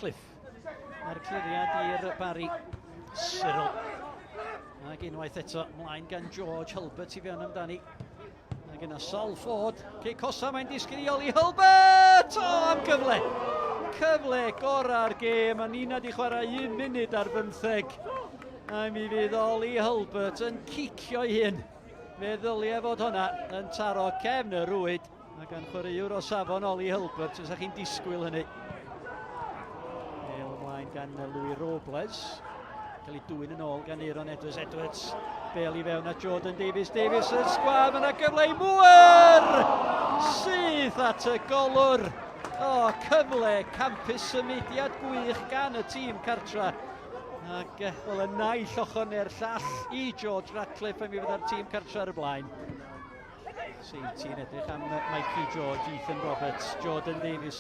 Ratcliffe. Mae'r cliriad i'r Barry. Cyril. Ac unwaith eto, mlaen gan George Hulbert i fewn amdani. Ac yna Sol Ford, cic cosa, mae'n disgyn i Oli Hulbert! O, am gyfle! Cyfle gorau'r gêm, a Nina di chwarae 1 munud ar bymtheg. A mi fydd Oli Hulbert yn cicio'i hun. Fe ddylia fod hwnna yn taro cefn y rwyd. Mae gan chwaraewr o safon Oli Hulbert, os chi'n disgwyl hynny. Bel ymlaen gan Louis Robles. Cael ei dwyn yn ôl gan Aaron Edwards. Edwards, bel i fewn at Jordan Davies. Davies yn sgwar, mae yna gyfle i Moore! Syth at y golwr. O, oh, cyfle campus symudiad gwych gan y tîm cartra. Ac, wel, y naill ochr neu'r llall i George Ratcliffe, a mi fydda'r tîm cartra ar y blaen. Seinti'n edrych am Mikey George, Ethan Roberts, Jordan Davies.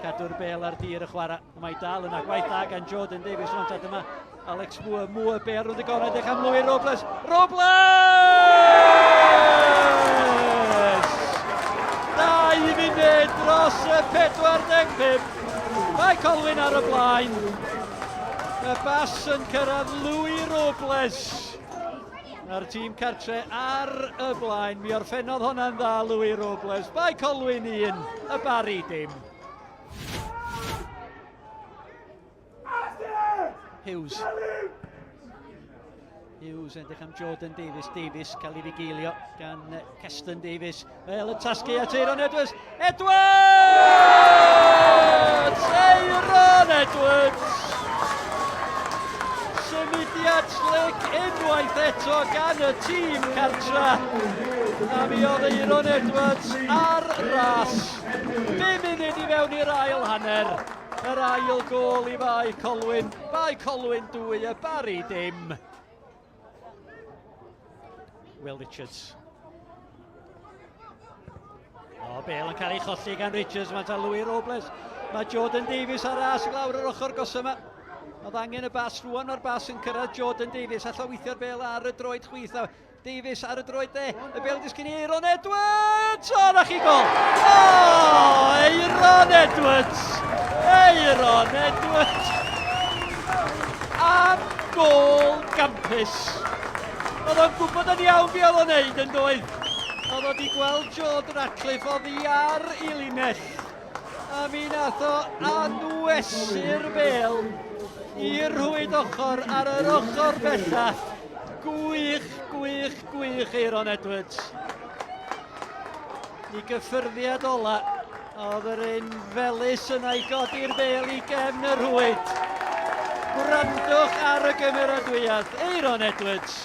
Cadw'r bel ar dir y chwarae. Mae dal yna. Gwaith da gan Jordan Davies. Rwan ta dyma Alex Moore. Moore bel rownd y gorau. Edrych am Louis Robles. Robles! 2 munud dros y 45. Mae Colwyn ar y blaen. Y bas yn cyrraedd Louis Robles. Mae'r tîm cartre ar y blaen. Mi orffennodd honna'n dda Louis Robles. Bae Colwyn 1, y Barri dim. Hughes. Hughes edrych am Jordan Davies. Davies cael ei fugeilio gan Keston Davies. Fel y tasgu at Aaron Edwards. Edwards! Aaron Edwards! Symudiad slic unwaith eto gan y tîm cartra. A mi oedd Aaron Edwards ar ras. Bum munud i fewn i'r ail hanner. Yr ail gôl i Fae Colwyn. Bae Colwyn 2, y Barri dim. Will Richards. O, Bale yn cael ei cholli gan Richards. Mae'n cael Louis Robles. Mae Jordan Davies ar ras i lawr yr ochr gos yma. Oedd angen y bas rwan, mae'r bas yn cyrraedd Jordan Davies. Alla weithio'r bel ar y droed chwith. Davies ar y droed dde. Y bel disgyn i Aaron Edwards! O, na chi gol! O, Aaron Edwards! Aaron Edwards! Am gol gampus! Oedd o'n gwybod yn iawn be oedd o'n neud yn doedd. Oedd o wedi gweld George Ratcliffe oddi ar ei linell. A mi nath o anwesu'r bel i'r rhwyd ochr ar yr ochr bella. Gwych, gwych, gwych Aaron Edwards. I gyffyrddiad ola, oedd yr un felys yna i godi'r bel i gefn y rhwyd. Gwrandwch ar y gymeradwyaeth, Aaron Edwards.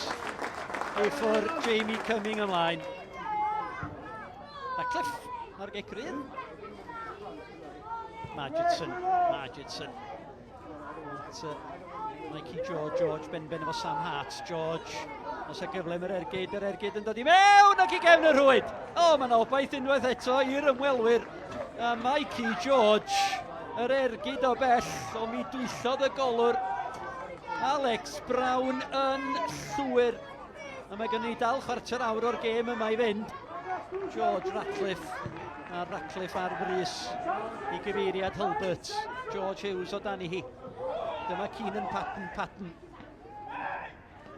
I ffwr Jamie Cumming ymlaen. Ratcliffe ar gec rydd. Margetson, Margetson. At, Mikey George, George benben efo Sam Hart. George, os y gyfle mae'r ergyd, yr ergyd yn dod i mewn ac i gefn y rhwyd. O, oh, mae yna obaith unwaith eto i'r ymwelwyr. A Mikey George, yr ergyd o bell, o mi dwyllodd y golwr. Alex Brown yn llwyr. A mae gen ni dal chwarter awr o'r gêm yma i fynd. George Ratcliffe. A Ratcliffe ar frys i gyfeiriad Hulbert. George Hughes o dan i hi. Dyma Keenan Patton, Patton.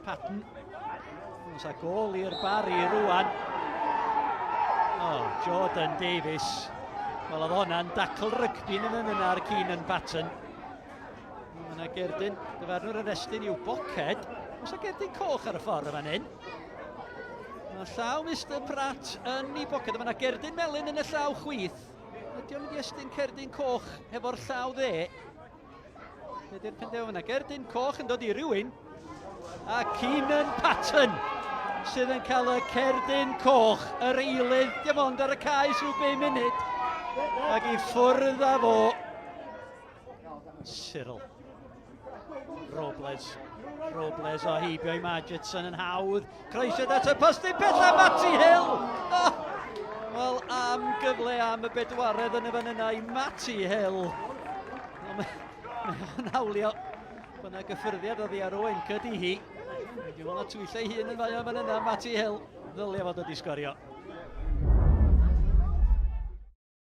Patton. Oes a gol i'r Barry rwan. Oh, Jordan Davies. Wel, oedd hwnna'n dacl rygbi yn y yna ar Keenan Patton. Mae yna gerdyn, dyfarnwr yn estyn i'w boced. Oes yna gerdyn coch ar y ffordd yma hyn? Mae llaw Mr Pratt yn ei boced. Mae yna gerdyn melyn yn y llaw chwith. Ydy o'n mynd i estyn cerdyn coch hefo'r llaw dde? Be di'r penderfyniad yna? Gerdyn coch yn dod i rywun. A Keenan Patton sydd yn cael y cerdyn coch, yr eilydd, dim ond ar y caes rhyw 5 munud. Ac i ffwrdd â fo. Cyril. Robles. Robles o heibio i Margetson yn hawdd. Croesiad at y postyn pella, Matty Hill! Oh! Wel, am gyfle am y bedwaredd yn y fan yna i Matty Hill. Mae o'n hawlio bod yna gyffyrddiad oddi ar Owen Cuddy hi. Dwi'n meddwl na twyll ei hun yn fai o'n fan yna, Matty Hill. Ddylia fod wedi sgorio.